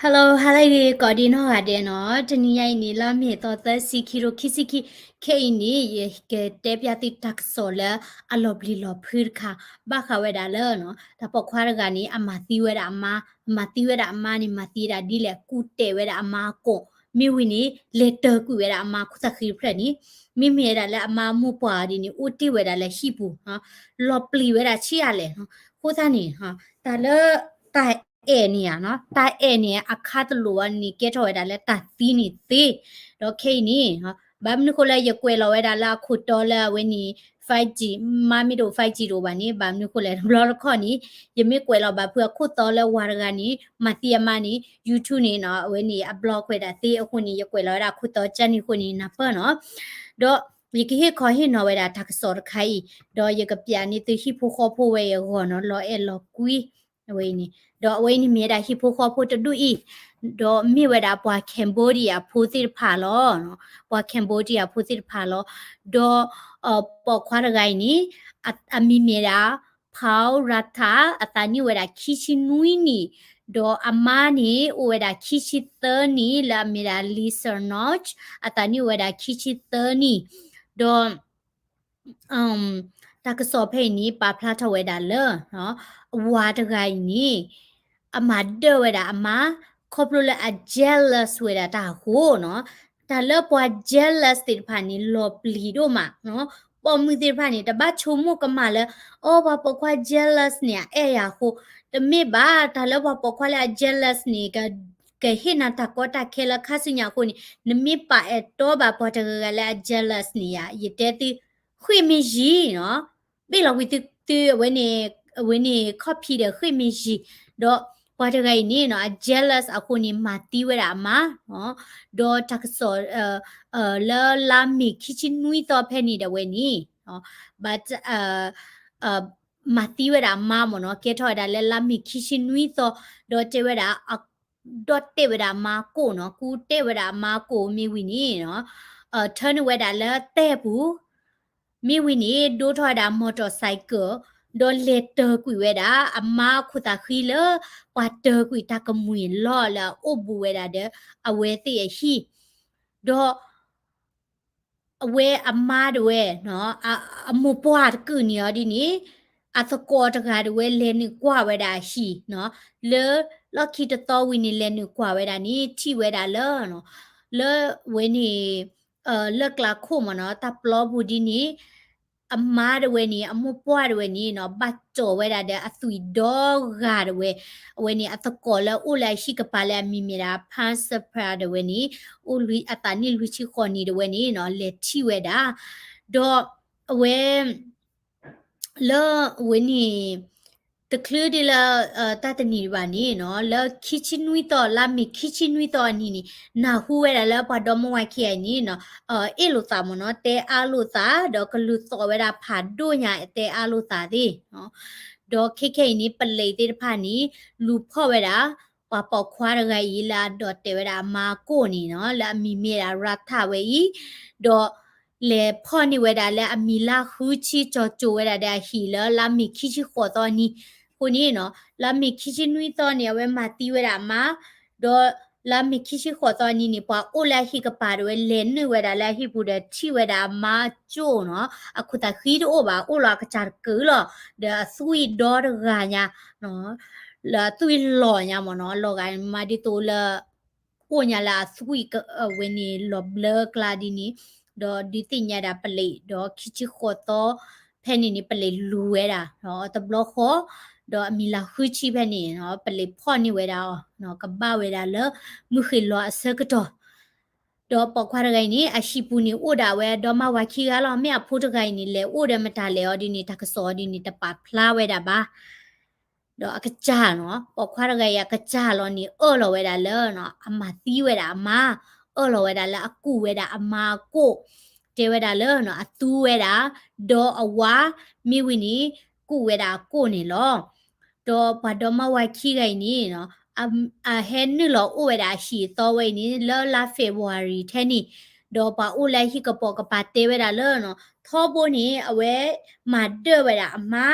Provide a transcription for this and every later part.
Hello, hello ဂ့ၤ ကိးဒံနီၢ်ဂၤဒဲးနီၤ, တနံၤညါအံၤန့ၣ် လါမ့ၤသီသၢဆံ ခံကထိခံဆံခံ, ခဲအံၤန့ၣ် ယကတဲပျးသုတၢ်ကစီၣ်လၢအလီၤပျံၤလီၤဖုးတခါ, ဘၣ်ဃးဝဲဒၣ်လၢ တၢ်ပိာ်ခွါတဂၤန့ၣ် အမၤသံဝဲဒၣ်အမါ, အမၤသံဝဲဒၣ်အမါန့ၣ် မၤသံဒၣ်ဒ်လဲၣ် ကူၣ်တဲာ်ဝဲဒၣ်အမါအကိာ်, မ့ၢ်ဝံၤန့ၣ် လဲၤတၢၤကွံာ်ဝဲဒၣ်အမါခိၣ်သးဃံတဖျၢၣ်န့ၣ်, မ့မ့ၢ်ဝဲဒၣ်လၢအမါအမိၢ်ပှၢ်အီၤဒ်န့ၣ် အိၣ်တ့ၢ်ဝဲဒၣ်လၢဟံၣ်ပူၤ, လီၤပျံၤဝဲဒၣ်ဆံးအါလဲၣ်, အဃိသတးန့ၣ် တၢ်လၢ တၢ်အဲၣ်န့ၣ်ဧါနီၤ, တၢ်အဲၣ်န့ၣ် အခါတလိာ်အံၤန့ၣ် ကဲထီၣ်ဝဲဒၣ်လၢတၢ်သံန့ၣ်သ့, ဒီးခဲအံၤန့ၣ် ဘၣ်မနုၤဃိလၢယကွဲးလီၤဝဲဒၣ်လၢအခိၣ်တီလၢအဝဲန့ၣ် five G, မါမ့ၢ်တအိၣ် five G တအိၣ်ဘၣ်န့ၣ်, ဘၣ်မနုၤဃိလဲၣ် တဘျီတခီၣ်န့ၣ် ယမ့ၢ်ကွဲးလီၤဘၣ်ဖုးအခိၣ်တီလၢဝၤတဂၤန့ၣ် မၤသံအမါန့ၣ် YouTube န့ၣ်နီၤ အဝဲန့ၣ်အ block ဝဲဒၣ်သ့, အဃိန့ၣ် ယကွဲးလီၤဝဲဒၣ်အခိၣ်တီကၢ်န့ၣ်အဃိန့ၣ် နၢ်ပၢၢ်နီၤ, ဒီးယကဟ့ၣ်ခီဟ့ၣ်နီၤဝဲဒၣ်တၢ်ကစီၣ်တခါအံၤ, ဒီးယကပျးန့ၢ်သုဟံၣ်ဖိဃီဖိဝဲအဂီၢ်နီၤ, လီၤအဲၣ်လီၤကွံ အဝဲအံၤန့ၣ်, ဒီးအဝဲအံၤန့ၣ်မ့ၢ်ဝဲဒၣ်ဟံၣ်ဖိဃီဖိတဒူၣ်အံၤ, ဒီးမ့ၢ်ဝဲဒၣ်ပှၤ Cambodia ဖိသ့ၣ်တဖၣ်လီၤ, ပှၤ Cambodia ဖိသီတဖၣ်လီၤ, ဒီး ပိာ်ခွါတဂၤအံၤန့ၣ် အမံၤမ့ၢ်ဒၣ် Paul Ratha, အသးနံၣ်အိၣ်ဝဲဒၣ်ခံဆံနွံနံၣ်, ဒီးအမါန့ၣ် အိၣ်ဝဲဒၣ်ခံဆံသၢနံၣ် လၢအမ့ၢ်ဒၣ် Lisa Noch, အသးနံၣ်အိၣ်ဝဲဒၣ်ခံဆံသၢနံၣ်, ဒီး တၢ်ကစီၣ်ဖဲအံၤန့ၣ် ပာ်ဖျါထီၣ်ဝဲဒၣ်လၢ အဝၤတဂၤအံၤန့ၣ် အမၤဒၢၣ်ဝဲဒၣ်အမါ ခီဖျိလၢအ jealous ဝဲဒၣ်တၢ်အဃိနီၤ, တၢ်လၢပှၤ jealous သ့ၣ်တဖၣ်န့ၣ် လီၤပျံၤဒိၣ်မး, ပိာ်မုၣ်သ့ၣ်တဖၣ်န့ၣ် တဘၣ်ဆိကမိၣ်ကမၣ်လၢ အိ ပှၤပိာ်ခွါ jealous န့ၣ် အအဲၣ်ယၤအဃိ, တမ့ၢ်ဘၣ်, တၢ်လၢပှၤပိာ်ခွါလၢအ jealous န့ၣ် ကဟ့ၣ်နၤတၢ်ကီတၢ်ခဲလၢခါဆူညါအဃိန့ၣ် နမ့ၢ်ပာ်အဲၣ်တီဘၣ်ပှၤတဂၤဂၤလၢအ jealous န့ၣ်ယါ, ယတဲသု ဃ့ၢ်မ့ၢ်ယံၤနီၤ, ဘ့ၣ်လီၤကွံာ်သု သုအဝဲန့ၣ် အဝဲန့ၣ် ခီၣ်ဖံးဒီးဃ့ၢ်မ့ၢ်ယံၤ, ဒီးပှၤတဂၤအံၤန့ၣ်နီၤ အ jealous အဃိန့ၣ် မၤသံဝဲဒၣ်အမါ, ဒီးတၢ်ကစီၣ် လၢလါမ့ၤခံဆံနွံသီဖဲန့ၣ်ဒၣ်ဝဲန့ၣ် but မၤသံဝဲဒၣ်အမါမ့ၢ်နီၤ, ကဲထီၣ်ဝဲဒၣ်လၢလါမ့ၤခံဆံနွံသီ, ဒီးတဲဝဲဒၣ် ဒီးတဲဝဲဒၣ်အမါကိာ်နီၤ, ကူၣ်တဲာ်ဝဲဒၣ်အမါကိာ်မ့ၢ်ဝံၤန့ၣ်နီၤ, ထၢနုာ်ဝဲဒၣ်လၢတဲပူၤ, မ့ၢ်ဝံၤန့ၣ် ဒိးထီၣ်ဝဲဒၣ် motorcycle, ဒီးလဲၤတၢၤကွံာ်ဝဲဒၣ် အမါခိၣ်သးဃံလၢ ပှၤတၢၤကွံာ်တၢ်ကမှံၤလီၢ်လၢအအိၣ်ဘူးဝဲဒၣ်ဒီး အဝဲသ့ၣ်အဟံၣ်, ဒီး အဝဲအမါဒၣ်ဝဲ အမိၢ်ပှၢ်တကုာ်န့ၣ်အီၤဒ်န့ၣ် အသကိးတဂၤဒၣ်ဝဲလဲၤနုာ်ကွၢ်ဝဲဒၣ်အဟံၣ်နီၤ, လၢလီၢ်ခံတသီဝံၤန့ၣ် လဲၤနုာ်ကွၢ်ဝဲဒၣ်န့ၣ် ထံၣ်ဝဲဒၣ်လၢ လၢဝဲန့ၣ် လၢကျးခိၣ်မ့ၢ်နီၤ တၢ်ပျီပူၤဒ်န့ၣ် အမါဒၣ်ဝဲန့ၣ် အမိၢ်ပှၢ်ဒၣ်ဝဲန့ၣ်နီၤ ဘၣ်ကၠီၤဝဲဒၣ်ဒီးအသွံၣ်ဒီဂၤဒၣ်ဝဲ, အဝဲန့ၣ်အသကိးလၢအိၣ်လၢအဟံၣ်ကပၤလၢအမံၤမ့ၢ်ဒၣ် Pan Sapra ဒၣ်ဝဲန့ၣ် အိၣ်အသးနံၣ်လွံၢ်ဆံဃိးနံၣ်ဒၣ်ဝဲန့ၣ်နီၤ လဲၤထံၣ်ဝဲဒၣ်, ဒီးအဝဲ လၢအဝဲန့ၣ် တချုးဒ်လၢ တၢ်တနံၤဘၣ်န့ၣ်နီၤ လၢခံဆံနွံသီ လါမ့ၤခံဆံနွံသီအနံၤန့ၣ် နၢ်ဟူဝဲဒၣ်လၢပှၤဒီမါဝၤခံဂၤအံၤန့ၣ်နီၤ အ့ၣ်လိာ်သးမ့ၢ်နီၤ တဲအါလိာ်သး ဒီးကလုၢ်သီၣ်ဝဲဒၣ်ဖးဒိၣ်ညါ တဲအါလိာ်သးသ့ၣ်, ဒီးခဲခဲအံၤန့ၣ် ပလံးသ့ၣ်တဖၣ်န့ၣ် လူၤဖီၣ်ဝဲဒၣ် ပှၤပိာ်ခွါတဂၤအံၤလၢအဒီးတဲာ်ဝဲဒၣ်အမါကိာ်န့ၣ်နီၤ လၢအမံၤမ့ၢ်ဒၣ် ရထၣ် ဝဲအံၤ, ဒီး လဲၤဖီၣ်န့ၢ်ဝဲဒၣ်လၢအမံၤလါဃုဆံ ကၠီၤကၠိၤဝဲဒၣ်ဒီးအဟံၣ်လၢလါမ့ၤခံဆံဃိးသီအနံၤ, အဃိန့ၣ်နီၤ လါမ့ၤခံဆံနွံသီန့ၣ် အဝဲမၤသံဝဲဒၣ်အမါ, ဒီးလါမ့ၤခံဆံဃိးသီအနံၤန့ၣ် ပှၤအိၣ်လၢအဟံၣ်ကပၤဒၣ်ဝဲ လဲၤနုာ်ဝဲဒၣ်လၢအဟံၣ်ပူၤဒီးထံၣ်ဝဲဒၣ်အမါကၠိနီၤ အခိၣ်သးဃံတအိၣ်ဘၣ် အိၣ်လီၤအကစၢ်တကုာ်လီၤ, ဒီးအသွံၣ်ဒီတဂၤညါ လၢအသွံၣ်လီၤညါမ့ၢ်နီၤ လီၤဂာ်မးဒ်သိးလၢ အိၣ်ညါလၢအသွံၣ်ဝဲန့ၣ်လီၤဘျၢကျါဒ်န့ၣ်, ဒီးဒုးသ့ၣ်ညါဒၣ်ပလံး ဒီးခံဆံဃိးသီ ဖဲန့ၣ်န့ၣ် ပလံးလူၤဝဲဒၣ် တဘျီဃီ, ဒီးအမံၤလါဃုဆံဖဲန့ၣ် ပလံးဖီၣ်န့ၢ်ဝဲဒၣ်အီၤ ကဘၣ်ဝဲဒၣ်လၢ မုၢ်ဃ့ၢ်လီၤအဆၢကတီၢ်, ဒီးပိာ်ခွါတဂၤအံၤန့ၣ် အဟံၣ်ပူၤန့ၣ် အိၣ်ဒၣ်ဝဲဒီမါဝၤခံဂၤလီၤ, မ့ၢ်အဖိတဂၤအံၤန့ၣ် လဲၤအိၣ်ဒီးမတၤလဲၣ်အီၤဒ်န့ၣ် တၢ်ကစီၣ်အီၤဒ်န့ၣ် တပာ်ဖျါဝဲဒၣ်ဘၣ် ဒီးအကစၢ်နီၤ ပိာ်ခွါတဂၤအံၤအကစၢ်လီၤန့ၣ် အၢၣ်လီၤဝဲဒၣ်လၢ အမၤသံဝဲဒၣ်အမါ, အၢၣ်လီၤဝဲဒၣ်လၢအကူၣ်ဝဲဒၣ်အမါအကိာ်, တဲဝဲဒၣ်လၢ အသူဝဲဒၣ် ဒီးအဝၤ မ့ၢ်ဝံၤန့ၣ် ကူၣ်ဝဲဒၣ်အကိာ်န့ၣ်လီၤ. ဒီးပှၤဒီမါဝၤခံဂၤအံၤန့ၣ် အဟဲနုာ်လီၤအိၣ်ဝဲဒၣ်အဟံၣ်အသီဝဲအံၤန့ၣ် လၢလါ February ထဲန့ၣ်, ဒီးပှၤအိၣ်လၢဟံၣ်ကပိာ်ကပၤတဲဝဲဒၣ်လၢ ထီဘိန့ၣ် အဝဲမၤဒၢၣ်ဝဲဒၣ်အမါ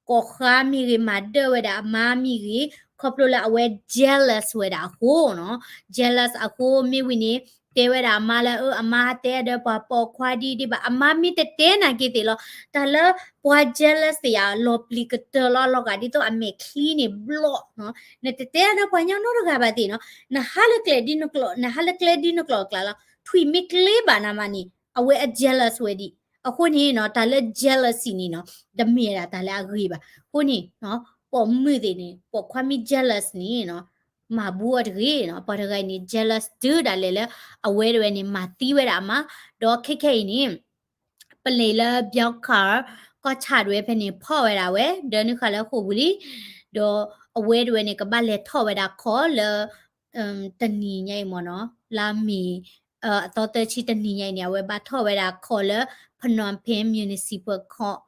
ကိးဃါမ့ၢ်ဂ့ၤ မၤဒၢၣ်ဝဲဒၣ်အမါမ့ၢ်ဂ့ၤ, ခီဖျိလၢအဝဲ jealous ဝဲဒၣ်အဃိနီၤ, jealous အဃိမ့ၢ်ဝံၤန့ၣ် တဲဝဲဒၣ်အမါလၢ အၢ အမါတဲဒီးပှၤပိာ်ခွါဒ်ဒ်ဘၣ်, အမါမ့ၢ်တတဲနၤက့ၤသ့ၣ်လီၤ, တၢ်လၢပှၤ jealous သ့ၣ်ယၤ လီၤပျံၤကတၢၢ်လီၤ, လီၤဂာ်ဒ်သိးအမဲာ်ချံန့ၣ်ဘျီၣ်နီၤ, နတတဲဒီးပှၤညီနီတဂၤဘၣ်သ့ၣ်နီၤ, နဟးလၢကျဲဒ်နကျိၤ, နဟးလၢကျဲဒ်နကျိၤအကျါလီၤ, ထွံၣ်မ့ၢ်ကျ့ဘၣ်နၤမးန့ၣ် အဝဲအ jealous ဝဲဒံး, အဃိန့ၣ်နီၤ တၢ်လၢ jealousy န့ၣ်နီၤ တမ့ၢ်ဝဲဒၣ်တၢ်လၢအဂ့ၤဘၣ်, အဃိန့ၣ် ပိာ်မုၣ်သ့ၣ်န့ၣ် ပိာ်ခွါမ့ၢ် jealous န့ၣ်နီၤ မၤဘူးအီၤတဂ့ၤနီၤ, ပှၤတဂၤအံၤန့ၣ် jealous တုၤဒၣ်လဲာ်လၢ အဝဲတဝဲန့ၣ် မၤသံဝဲဒၣ်အမါ, ဒီးခဲခဲအံၤန့ၣ် ပလ့ၤလၢ ဘျီခါ ကီၢ်ဆၣ်တဝဲဖဲန့ၣ် ဖီၣ်ဝဲဒၣ်ဝဲ ဒၢနုာ်ဃာ်လၢဃိာ်ပူၤလံ, ဒီးအဝဲတဝဲန့ၣ် ကဘၣ်လဲၤထီၣ်ဝဲဒၣ်ခီၣ်လၢ တနံၤညါအံၤမ့ၢ်နီၤ လါမ့ၤ အသီသၢဆံတနံၤညါအံၤန့ၣ် အဝဲဘၣ်ထီၣ်ဝဲဒၣ်ခီၣ်လၢ Phnom Penh Municipal Court,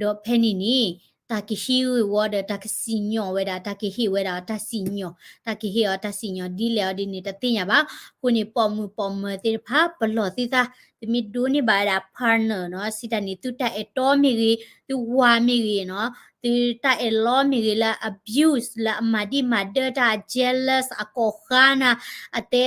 ဒီးဖဲန့ၣ်န့ၣ် တၢ်ကဟံးဂ့ၢ်ဝီဒီး တၢ်ကစံၣ်ညီၣ်ဝဲဒၣ် တၢ်ကဟ့ၣ်ဝဲဒၣ်တၢ်စံၣ်ညီၣ်, တၢ်ကဟ့ၣ်အီၤတၢ်စံၣ်ညီၣ်ဒ်လဲၣ်အီၤဒ်န့ၣ် တသ့ၣ်ညါဘၣ်. အဃိန့ၣ် ပိာ်မုၣ်ပိာ်မၢၤသ့ၣ်တဖၣ် ပလီၢ်သုသး, သုမ့ၢ်ဒိးန့ၢ်ဘၣ်ဝဲဒၣ် partner နီၤ စံးတၢ်န့ၣ် သုတၢ်အဲၣ်တီမ့ၢ်ဂ့ၤ, သုဝၤမ့ၢ်ဂ့ၤနီၤ, သုတၢ်အဲၣ်လီမ့ၢ်ဂ့ၤလၢ abuse လၢအမၤဒံၣ်မၤဒၢတၢ် အ jealous အကိးဃါနၤ, အတဲ,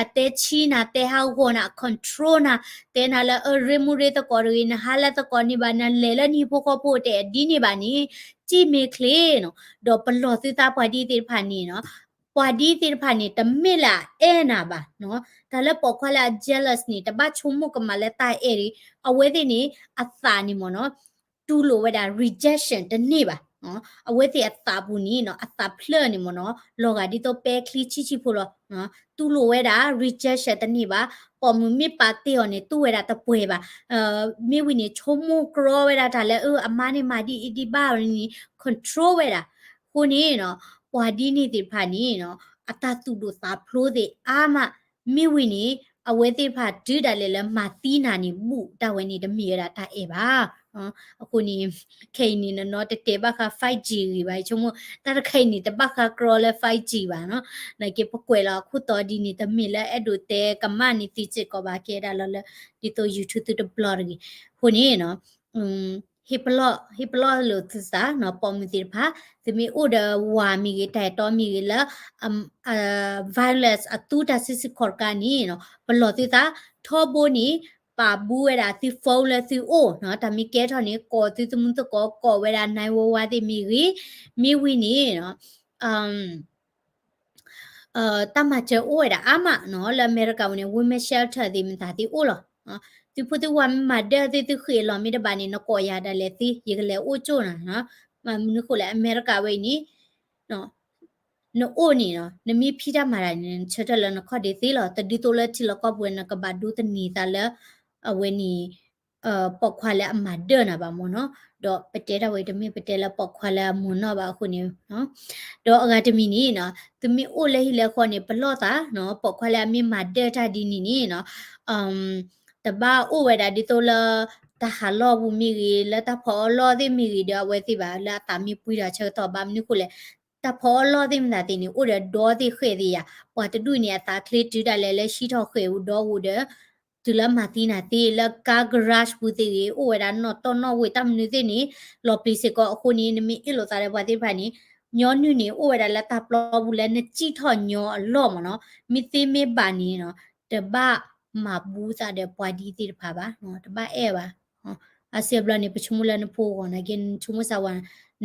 အတဲဆံနၤ, တဲဟးဂီၤနၤ, အ control နၤ, တဲနၤလၢအရ့မူရ့သကိးတဂ့ၤ, နဟးလၢသကိးန့ၢ်ဘၣ်, နလဲၤလၢနဟံၣ်ဖိဃီဖိတဲဒ်န့ၢ်ဘၣ်န့ၣ်, စံၣ်မ့ၢ်ချ့နီၤ, ဒီးပလီၢ်သုသးပှၤဒ်သ့ၣ်တဖၣ်န့ၣ်နီၤ, ပှၤဒ်သ့ၣ်တဖၣ်န့ၣ် တမ့ၢ်လၢအအဲၣ်နၤဘၣ်နီၤ, တၢ်လၢပိာ်ခွါလၢအ jealous န့ၣ် တဘၣ်ဆိကမိၣ်ကမၣ်လၢတၢ်အဲၣ်ဒံး, အဝဲသ့ၣ်န့ၣ် အသးန့ၣ်မ့ၢ်နီၤ တူၢ်လိာ်ဝဲဒၣ် rejection တန့ၢ်ဘၣ်. အဝဲသ့ၣ်အသးပူၤန့ၣ်နီၤ အသးဖျၢၣ်န့ၣ်မ့ၢ်နီၤ လီၤဂာ်ဒ်သိးပဲချံဆံးဆံးဖိလီၤ. တူၢ်လိာ်ဝဲဒၣ် rejection တန့ၢ်ဘၣ်. ပိာ်မုၣ်မ့ၢ်ပာ်တ့ၢ်အီၤန့ၣ် တူၢ်ဝဲဒၣ်တပှဲၤဘၣ်. မ့ၢ်ဝံၤန့ၣ် ဆိကမိၣ်ကြီဝဲဒၣ်တၢ်လၢ အမါန့ၣ်မၤဒ်အံၤဒ်ဘၣ်န့ၣ် control ဝဲဒၣ်. အဃိန့ၣ်နီၤ ပှၤဒ်န့ၣ်သ့ၣ်တဖၣ်န့ၣ်နီၤ အတၢ်သူၣ်ဒိၣ်သးဖျိးသ့ၣ်အါမး မ့ၢ်ဝံၤန့ၣ် အဝဲသ့ၣ်တဖၣ်တုၤဒၣ်လဲာ်လၢမၤသံနၤန့ၣ် ဘူးတၢ်ဝဲန့ၣ်တမ့ၢ်ဝဲဒၣ်တၢ်အဲၣ်ဘၣ်. အဃိန့ၣ် ခဲအံၤန့ၣ် နနီတတဲဘၣ်ဃး five G ဂ့ၤဘၣ် ဆိကမိၣ် တၢ်တခါအံၤန့ၣ် တဘၣ်ဃးကြီလၢ five G ဘၣ်နီၤ. နာ်က့ပကွဲးလီၤအခိၣ်တီဒ်န့ၣ် တမ့ၢ်လၢအဲၣ်ဒိးတဲကမၣ်န့ၣ်သံစ့ၢ်ကီးဘၣ် ကဲဒၣ်လီၤလၢ ဒ်သိး YouTube သုတဘျီတဂ့ၤ. အဃိန့ၣ်နီၤ ဟ့ၣ်ပလီၢ်, ဟ့ၣ်ပလီၢ်လိာ်သုသးနီၤ ပိာ်မုၣ်သ့ၣ်တဖၣ်, သုမ့ၢ်အိၣ်ဒီးဝၤမ့ၢ်ဂ့ၤ တၢ်အဲၣ်တီမ့ၢ်ဂ့ၤလၢ အ violence အသူတၢ်စုဆူၣ်ခီၣ်တကါန့ၣ်နီၤ ပလီၢ်သုသး, ထီဘိန့ၣ် ပာ်ဘူးဝဲဒၣ်သု phone လၢသုအိၣ်နီၤ, တၢ်မ့ၢ်ကဲထီၣ်န့ၣ် ကိးသုသမူသကိး ကိးဝဲဒၣ် nine one one သ့ၣ်မ့ၢ်ဂ့ၤ, မ့ၢ်ဝံၤန့ၣ်နီၤ တၢ်မၤစၢၤအိၣ်ဝဲဒၣ်အါမးနီၤ လၢအမဲရကၤဝဲန့ၣ် women shelter သ့ၣ်မတၤသ့ၣ်အိၣ်လီၤ. သုဖိသုဝၤမ့ၢ်မၤဒၢၣ်သ့ၣ် သုဃ့ၢ်လီၤမ့ၢ်တဘၣ်န့ၣ် နကိးယၤဒၣ်လဲာ်သ့ ယကလဲၤအိၣ်ကၠိၣ်နၤနီၤ. မနုၤဃိလဲၣ် အမဲရကၤဝဲအံၤန့ၣ် နအိၣ်န့ၣ်နီၤ နမ့ၢ်ဖံးတၢ်မၤတၢ်န့ၣ် နဆၢထၢၣ်လၢနခီၣ်ဒ့သ့လီၤ. တဒ်သိးလၢထံလီၢ်ကီၢ်ပူၤ နကဘၣ်ဒိသန့ၤသးလၢ အဝဲန့ၣ် ပိာ်ခွါလၢအမၤဒၢၣ်နၤဘၣ်မ့ၢ်နီၤ. ဒီးပတဲတၢ်ဝဲတမ့ၢ်ပတဲလၢပိာ်ခွါလၢအမုာ်နီၢ်ဘၣ်အဃိန့ၣ် ဒီးအဂၤတမံၤန့ၣ်နီၤ သုမ့ၢ်အိၣ်လၢဟံၣ်လၢဃီန့ၣ် ပလီၢ်သးနီၤ ပိာ်ခွါလၢအမ့ၢ်မၤဒၢၣ်တၢ်ဒ်န့ၣ်န့ၣ်နီၤ တဘၣ်အိၣ်ဝဲဒၣ်ဒ်သိးလၢ တၢ်ဟးလီၢ်ပူၤမ့ၢ်ဂ့ၤ လၢတၢ်ဖီအီၣ်လီၢ်သ့ၣ်မ့ၢ်ဂ့ၤဒီး အဝဲသ့ၣ်ဘၣ်လၢအသးမ့ၢ်ပှံၤဒီးဆၢကတီၢ်ဘၣ် မနုၤဃိလဲၣ် တၢ်ဖီအီၣ်လီၢ်သ့ၣ်မတၤသ့ၣ်န့ၣ် အိၣ်ဒီးဒီသ့ၣ်ဃဲၣ်သ့ၣ်ယၤ ပှၤတဒူၣ်န့ၣ် အသးချ့တုၤဒၣ်လဲာ်လၢဟံးထီၣ်ဃဲၣ်ဧိၤဒီဧိၤဒီး တုၤလၢမၤသံနၤသ့ လၢကါ garage ပူၤသ့ၣ်ဂ့ၤ အိၣ်ဝဲဒၣ်နီၣ်တီၢ်နီၣ်ဝ့ၢ်တၢ်မနုၤသ့ၣ်န့ၣ် လီၤပျံၤစ့ၢ်ကီးအဃိန့ၣ် နမ့ၢ်အ့ၣ်လိာ်သးဒီးပှၤသ့ၣ်တဖၣ်န့ၣ် ညီနုၢ်န့ၣ် အိၣ်ဝဲဒၣ်လၢတၢ်ပျီပူၤလၢနစံၣ်ထီၣ်ညီအလီၢ်မ့ၢ်နီၤ မ့ၢ်သ့မ့ၢ်ဘၣ်န့ၣ်နီၤ တဘၣ်မၤဘူးသးဒီးပှၤဒ်သ့ၣ်တဖၣ်ဘၣ် တဘၣ်အဲၣ်ဘၣ် အစံးဘျီန့ၣ် ပဆိကမိၣ်လၢနဖိဂီၢ်နာ်က့ နဆိကမိၣ်စၢ်ဝဲ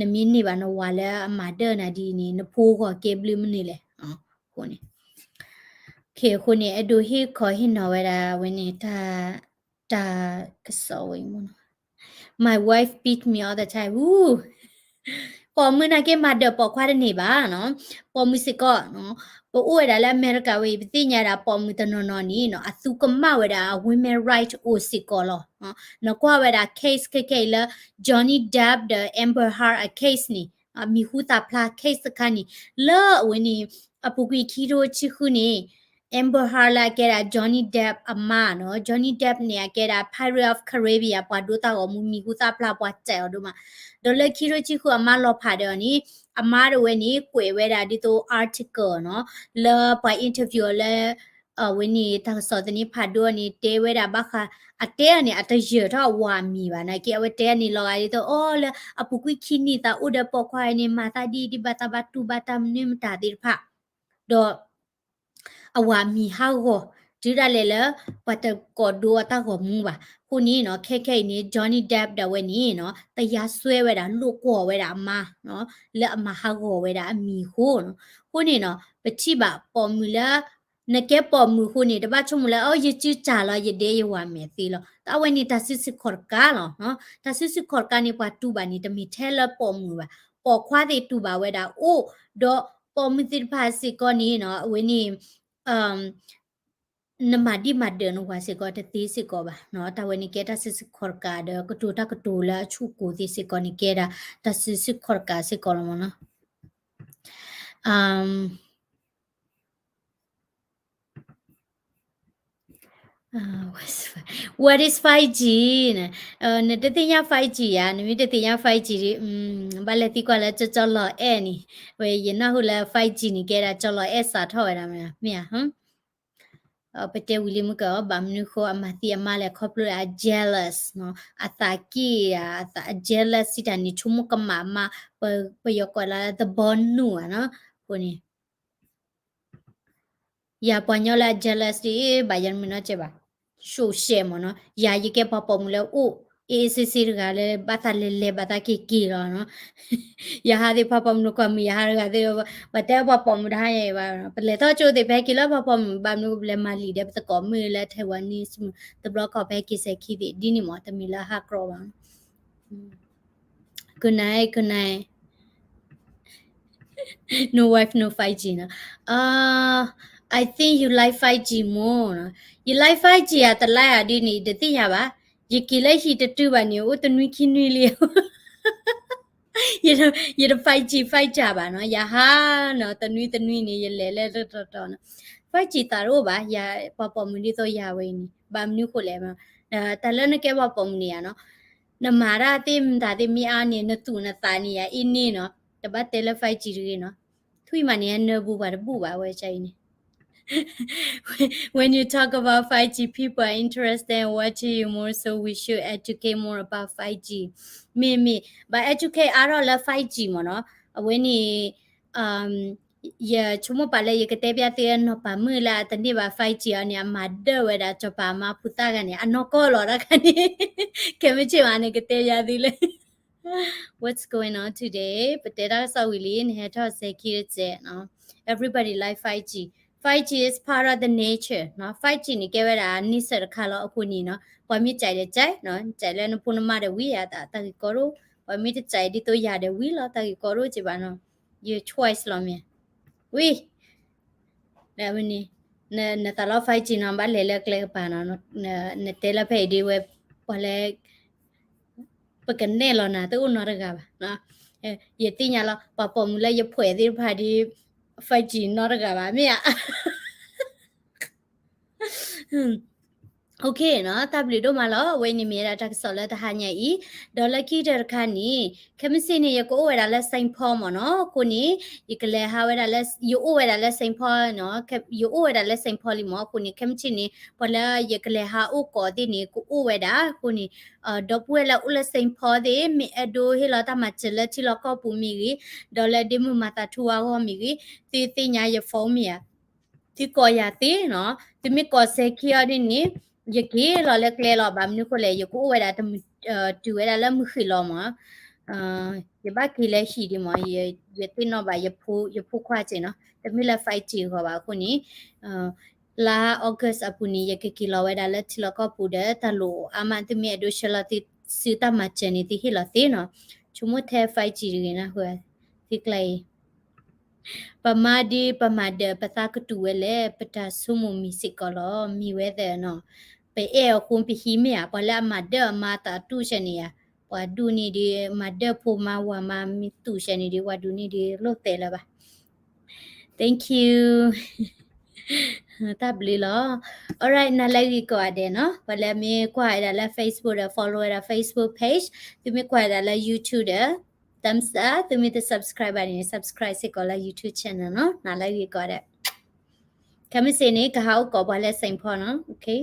နမ့ၢ်န့ၢ်ဘၣ်နဝၤလၢအမၤဒၢၣ်နၤဒ်အံၤန့ၣ် နဖိဂီၢ်ကဲဘျုးမနုၤလဲၣ် အဃိန့ၣ် အဃိန့ၣ် အဲၣ်ဒိးဟ့ၣ်ခီဟ့ၣ်နီၤဝဲဒၣ်ဝဲန့ၣ် တၢ် တၢ်ကစီၣ်ဝဲအံၤမ့ၢ်နီၤ My wife beat me all the time ဝူ ပိာ်မုၣ်နာ်က့မၤဒၢၣ်ပိာ်ခွါတန့ၢ်ဘၣ်နီၤ ပိာ်မုၣ်စ့ၢ်ကီးနီၤ ပအိၣ်ဝဲဒၣ်လၢအမဲရကၤဝဲအံၤ ပသ့ၣ်ညါဒၣ်ပိာ်မုၣ်တနီၤနီၤန့ၣ်နီၤ အသူကမၣ်ဝဲဒၣ် women right အိၣ်စ့ၢ်ကီးလီၤ. နကွၢ်ဝဲဒၣ် case ခဲခဲအံၤလၢ Johnny Depp ဒီး Amber Heard အ case န့ၣ် မံၤဟူသၣ်ဖျါ case တခါန့ၣ် လၢအဝဲန့ၣ် အပူၤကွံာ်ခံကထိဆံဃုန့ၣ် Amber Heard လၢအကဲဒၣ် Johnny Depp အမါနီၤ Johnny Depp န့ၣ် အကဲဒၣ် Pirate of Caribbean ပှၤဒိတၢ်ဂီၤမူမံၤဟူသၣ်ဖျါပှၤစဲးအီၤဒိၣ်မး ဒီးလၢခံကထိဆံဃုအမါလီၤဖးဒီးအီၤန့ၣ် အမါတဝဲန့ၣ် ကွဲးဝဲဒၣ်ဒ်သိး article နီၤ လၢပှၤ interview အီၤလၢ အဝဲန့ၣ် တၢ်ကစီၣ်သန့ဖးဒိၣ်န့ၣ် တဲဝဲဒၣ်ဘၣ်ဃး အတဲအန့ၣ် အတယၢၤထီၣ်အဝၤအမံၤဘၣ်နာ်က့ အဝဲတဲအန့ၣ်လီၤဂာ်ဒ်သိး အိၣ်လၢအပူၤကွံာ်ခံနံၣ်သးအိၣ်ဒီးပိာ်ခွါအံၤန့ၣ် မၤသးဒ်ဒ်ဘၣ်သးဘၣ်တူၢ်ဘၣ်တၢ်မနုၤမတၤသ့ၣ်တဖၣ် ဒီး အဝၤအမံၤဟးဂီၤ တုၤဒၣ်လဲာ်လၢ ပှၤတကိးဒိအတၢ်ဂီၤမူဘၣ်. အဃိန့ၣ်နီၤ ခဲခဲအံၤန့ၣ် Johnny Depp ဒၣ်ဝဲန့ၣ်နီၤ တရားစွဲဝဲဒၣ် လိာ်ကွီၢ်ဝဲဒၣ်အမါနီၤ လၢအမၤဟးဂီၤဝဲဒၣ်အမံၤအဃိနီၤ. အဃိန့ၣ်နီၤ ပထံၣ်ဘၣ်ပိာ်မုၣ်လၢ နကဲပိာ်မုၣ်အဃိန့ၣ် တဘၣ်ဆိကမိၣ်လၢ အိ ယစုစၢ်လီၤ ယဒဲယဝၤမဲာ်သ့လီၤ. တၢ်ဝဲန့ၣ် တၢ်စုဆူၣ်ခီၣ်တကးလီၤ. တၢ်စုဆူၣ်ခီၣ်တကးန့ၣ် ပှၤတူၢ်ဘၣ်န့ၣ် တမ့ၢ်ထဲလၢပိာ်မုၣ်ဘၣ်. ပိာ်ခွါသ့ၣ်တူၢ်ဘၣ်ဝဲဒၣ်အိၣ်, ဒီးပိာ်မုၣ်သ့ၣ်တဖၣ်စ့ၢ်ကီးန့ၣ်နီၤ အဝဲန့ၣ် နမၤဒံးမၤဒၢးနဝၤစ့ၢ်ကီးတသ့စ့ၢ်ကီးဘၣ်နီၤ. တၢ်ဝဲန့ၣ်ကဲတၢ်စုဆူၣ်ခီၣ်တကးဒီး ကတိၤတၢ်ကတိၤလၢအဆူၣ်ကိၢ်သ့စ့ၢ်ကီးန့ၣ် ကဲဒၣ်တၢ်စုဆူၣ်ခီၣ်တကးစ့ၢ်ကီးလီၤမ့ၢ်နီၤ. Um, what is five G နတသ့ၣ်ညါ five G ဧါ. နမ့ၢ်တသ့ၣ်ညါ five G ဘၣ်လဲၤသံကွၢ်လၢကၠီကၠီလီၤအဲၣ်န့ၣ်, ဝဲယနၢ်ဟူလၢ five G န့ၣ် ကဲဒၣ်ကၠီလီၤအဲၣ်စးထီၣ်ဝဲဒၣ်မ့ၢ်ဧါ. ပတဲဝံၤလံမုၢ်ကီး ဘၣ်မနုၤဃိအမၤသံအမါလဲၣ် ခီဖျိလၢအ jealous နီၤ, အသးက့ၣ်ဧါ, အ jealous စံးတၢ်န့ၣ် ဆိကမိၣ်ကမၣ်အမါ, ပယီၤကိးလၢ the ball နူၣ်ဧါနီၤ. အဃိန့ၣ် ယၤပှၤညီလၢအ jealous ဒ်အံၤ ဘၣ်ယၤမုၢ်နီၢ်ကဲဘၣ်, ရှုံးရှဲမ့ၢ်နီၤ. ယၤယကဲပှၤပိာ်မုၣ်လၢအိၣ် အေးအေးဆေးဆေးတဂၤလၢ ဘၣ်သးလဲၤလဲၤဘၣ်သးက့ၤက့ၤလီၤနီၤ. ယဟးသ့ၣ်ပှၤပိာ်မုၣ်နကွၢ်မုၣ် ယဟးတဂၤသ့ၣ်, ပှၤတဲပှၤပိာ်မုၣ်တဟါယဲဘၣ်, ပလဲၤထီၣ်ကၠိသ့ၣ် ပဟဲက့ၤလၢပှၤပိာ်မုၣ် ဘၣ်မနုၤပလဲၤမၤလံာ်ဒီးပသကိးမုၣ်လၢ Taiwanese မုၣ် တဘျီခီ ပဟဲက့ၤစဲၤခံသ့ၣ် ဒ်န့ၣ်မ့ၢ် တမ့ၢ်လၢဟးကြီဘၣ်. Good night, good night. No wife, no five G နီၤ. Uh, I think you like five G more နီၤ. ယ like five G ဧါ တ like ဧါဒ်န့ၣ် တသ့ၣ်ညါဘၣ်. ယက့ၤလၢဟံၣ်တတုၤဘၣ်န့ၣ် အိၣ်တနွံခံနွံလံ. ယတ five G five G ဘၣ်နီၤ. ယဟးနီၤ တနွံတနွံန့ၣ် ယလဲၤလၢတတီၤတီၤနီၤ. five G သးတအိၣ်ဘၣ်, ယၤပှၤပိာ်မုၣ်ဒ်သိးယၤဝဲအံၤန့ၣ် ဘၣ်မနုၤဃိလဲၣ်. တၢ်လၢနကဲပှၤပိာ်မုၣ်န့ၣ်ဧါနီၤ, နမၤတၢ်သ့ၣ်မတၤသ့ၣ်မ့ၢ်အါန့ၣ် နသူၣ်နသးန့ၣ်ယၤအ့န့ၣ်နီၤ, တဘၣ်တဲလၢ five G တဂ့ၤနီၤ. ထွံၣ်မးန့ၣ် နၢဘူးပှၤတဘူးဘၣ်ဝဲကအံၤန့ၣ်. When you talk about five G, people are interested in watching you more, so we should educate more about five G. မ့မ့ၢ် ဘၣ် educate အါထီၣ်လၢ five G မ့ၢ်နီၤ. အဝဲန့ၣ် ယဆိကမိၣ်ပာ်လၢယကတဲပျၢ်သုနီၢ်ပၤမုၣ်လၢအတန့ၢ်ဘၣ် five G အီၤန့ၣ် အမၤဒၢၣ်ဝဲဒၣ်စီၤပၤအမါဖိသၣ်ဂၤန့ၣ် အနီၢ်ကီၢ်လီၤတခါန့ၣ်. ခဲမုၢ်ဆ့ၣ်မးန့ၣ် ကတဲယၤသုလၢ What's going on today? ပတဲတၢ်ကစီၣ်ဝံၤလံ နဟဲထီၣ်စဲၤခံတစဲးနီၤ. Everybody like five G. Five G is part of the nature နီၤ. five G န့ၣ် ကဲဝဲဒၣ် nature တခါလီၤ. အဃိန့ၣ်နီၤ ပှၤမ့ၢ်စံးဒီးစံးနီၤ, စံးလၢနဖိနမါဒီးဝံၤဧါ တၢ်ဂ့ၢ်ကီဒိၣ်, ပှၤမ့ၢ်တစံးဒ်သိးယၤဒီးဝံၤလီၤ တၢ်ဂ့ၢ်ကီဒိၣ်က့ဘၣ်နီၤ. ယ choice လီၤမ့ၢ် ဝံၤ နသးလီ five G နီၤ ဘၣ်လဲၤလၢကျဲကပၤနီၤ, နတဲလၢဖဲအံၤဒ်ဝဲ ပှၤလၢ ပကနဲၣ်လီၤနၤ တအိၣ်နီတဂၤဘၣ်. ယသ့ၣ်ညါလီၤ ပှၤပိာ်မုၣ်လၢယဖှဲးသ့ၣ်တဖၣ်ဒ် five G နီတဂၤဘၣ် မ့ၢ်ဧါ. Okay နီၤ, တၢ်ဘျုးဒိၣ်မးလီၤ. အဝဲန့ၣ်မ့ၢ်ဝဲဒၣ်တၢ်ကစီၣ်လၢတဟါညါအံၤ, ဒီးလၢခံကတၢၢ်တခါန့ၣ် ခဲမုၢ်ဆ့ၣ်န့ၣ် ယကအိၣ်ဝဲဒၣ်လၢ Saint Paul မ့ၢ်နီၤ. အဃိန့ၣ် ယကလဲၤဟးဝဲဒၣ်လၢ ယအိၣ်ဝဲဒၣ်လၢ Saint Paul နီၤ, ယအိၣ်ဝဲဒၣ်လၢ Saint Paul လံမ့ၢ်. အဃိန့ၣ် ခဲမုၢ်ဆ့ၣ်န့ၣ် ပှၤလၢယကလဲၤဟးအိၣ်ကိးသ့ၣ်န့ၣ် ကအိၣ်ဝဲဒၣ်. အဃိန့ၣ် ဒီပုၢ်ဝဲၢ်လၢအိၣ်လၢ Saint Paul သ့ၣ် မ့ၢ်အဲၣ်ဒိးဟ့ၣ်လီၤတၢ်မၤစၢၤလၢထံလီၢ်ကီၢ်ပူၤမ့ၢ်ဂ့ၤ, ဒီးလၢဒ့မုၢ်မၤသးထူအဂီၢ်မ့ၢ်ဂ့ၤ, သုသ့ၣ်ညါယ phone မ့ၢ်ဧါ. သုကိးယၤသ့နီၤ, သုမ့ၢ်ကိးစဲၤခံအီၤဒ်န့ၣ် ယက့ၤလီၤလၢကျဲလီၤ. ဘၣ်မနုၤဃိလဲၣ် ယကအိၣ်ဝဲဒၣ် တုၤဝဲဒၣ်လၢမုၢ်ဃ့ၢ်လီၤမ့ၢ်, ယဘၣ်က့ၤလၢဟံၣ်ဒ်မ့ၢ်, ယသ့ၣ်နီၣ်ဘၣ် ယဖိခွါစ့ၢ်နီၤ, တမ့ၢ်လၢ five G အဂီၢ်ဘၣ်. အဃိန့ၣ် လါ August အပူၤန့ၣ် ယကက့ၤလီၤဝဲဒၣ်လၢထံလီၢ်ကီၢ်ပူၤဒီး တၢ်လိၣ်အါမး သုမ့ၢ်အဲၣ်ဒိးဆှၢလီၤသုစုတၢ်မၤစၢၤန့ၣ် သုဟ့ၣ်လီၤသ့နီၤ. ဆိကမိၣ်ထဲ five G တဂ့ၤနၢ်ဟူ သုကျါအံၤ ပမါဒ်ပမၤဒၢးပသးကတူၢ်ဝဲလဲၣ် ပတၢ်ဆိကမိၣ်မံၤစ့ၢ်ကီးလီၤ. မံၤဝဲသၢနီၤ, ပအဲၣ်အီၤဃိပဟံးမ့ၢ်ဧါ, ပှၤလၢအမၤဒၢးအမါသးတူၢ်ဆဲန့ၣ်ဧါ, ပှၤဒူၣ်န့ၣ်ဒီး မၤဒၢးဖိမါဝၤမါမံၤတူၢ်ဆဲန့ၣ်ဒီး ပှၤဒူၣ်န့ၣ်ဒီးလိၣ်သဲးလၢၤဘၣ်. Thank you. တၢ်ဘျုးလီၤ. Alright, နၤလၢဂ့ၤကိးဂၤဒဲးနီၤ, ပှၤလၢမ့ၢ်ကွၢ်ဝဲဒၣ်လၢ Facebook ဒီး follow ဝဲဒၣ် Facebook page, သုမ့ၢ်ကွၢ်ဝဲဒၣ်လၢ YouTube ဒီး thumbs up, သုမ့ၢ်တ subscribe ဘၣ်န့ၣ် subscribe စ့ၢ်ကီးလၢ YouTube channel နီၤ, နၤလၢဂ့ၤကိးဂၤဒဲး. ခဲမုၢ်ဆ့ၣ်န့ၣ် ကဟးအိၣ်ကိးပှၤလၢ Saint Paul နီၤ, okay.